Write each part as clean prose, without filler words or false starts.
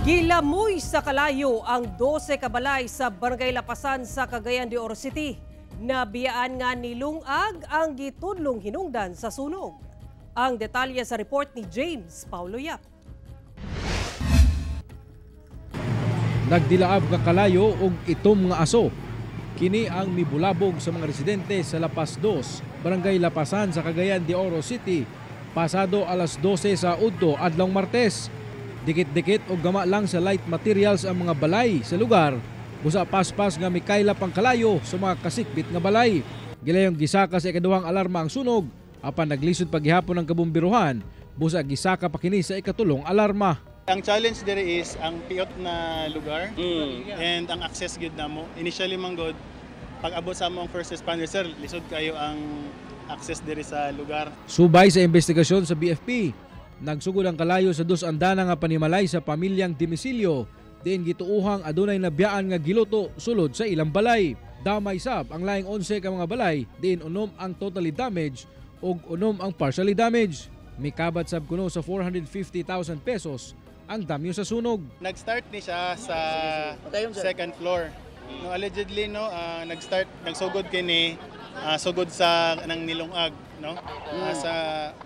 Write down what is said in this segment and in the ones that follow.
Gilamoy sa kalayo ang 12 ka balay sa Barangay Lapasan sa Cagayan de Oro City. Nabiyaan nga nilungag ang gitudlong hinungdan sa sunog. Ang detalye sa report ni James Paulo Yap. Nagdilaab nga kalayo og itom nga aso. Kini ang mibulabog sa mga residente sa Lapas 2, Barangay Lapasan sa Cagayan de Oro City, pasado alas 12 sa udto adlawng Martes. Dikit-dikit og gama lang sa light materials ang mga balay sa lugar, busa paspas nga mikaylap ang kalayo sa mga kasikbit nga balay. Gilayong gisaka sa ikaduhang alarma ang sunog, apan naglisod paghihapon ang kabumbiruhan, busa gisaka pa kini sa ikatulong alarma. Ang challenge there is ang piot na lugar and ang access gid namo. Initially man god, pag abot sa among first responder, sir, lisod kayo ang access diri sa lugar. Subay sa investigasyon sa BFP, nagsugod ang kalayo sa dos andana nga panimalay sa pamilyang Dimisilio, diin gituuhang adunay nabiyaan nga giluto sulod sa ilang balay. Damay sab ang laing 11 ka mga balay, diin 6 ang totally damaged ug 6 ang partially damaged. Mikabat sab kuno sa 450,000 pesos ang damyo sa sunog. Nag-start ni siya sa second floor. No, allegedly, no, nag-start, nagsugod kini sugod sa nang nilungag, no? Sa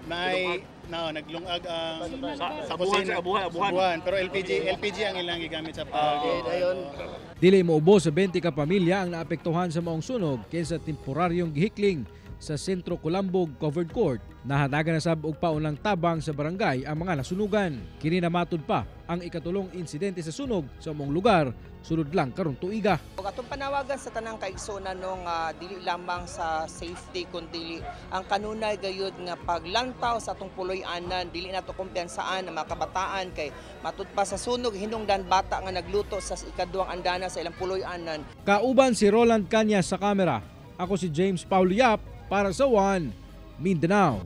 may no, naglungag ang sa abuhan, sa abuhan, abuhan. Abuhan, pero LPG ang ilang gigamit sa pag. Dili moubos sa 20 ka pamilya ang naapektuhan sa maong sunog kaysa temporaryong gihikling sa Sentro Kulambog Covered Court. Nahatagan na sab og paunang tabang sa barangay ang mga nasunugan. Kini namatud pa ang ikatulong insidente sa sunog sa maong lugar sulod lang karon tuiga. Atong panawagan sa tanang kaigsuonan no nga dili lamang sa safety kundi ang kanunay gayud nga paglantaw sa atong puloy-anan, dili nato kumpiyansaan ang mga kabataan kay matud pa sa sunog hinungdan bata nga nagluto sa ikaduhang andana sa ilang puloy-anan. Kauban si Roland Cañas sa kamera. Ako si James Paulo Yap para sa One Mindanao.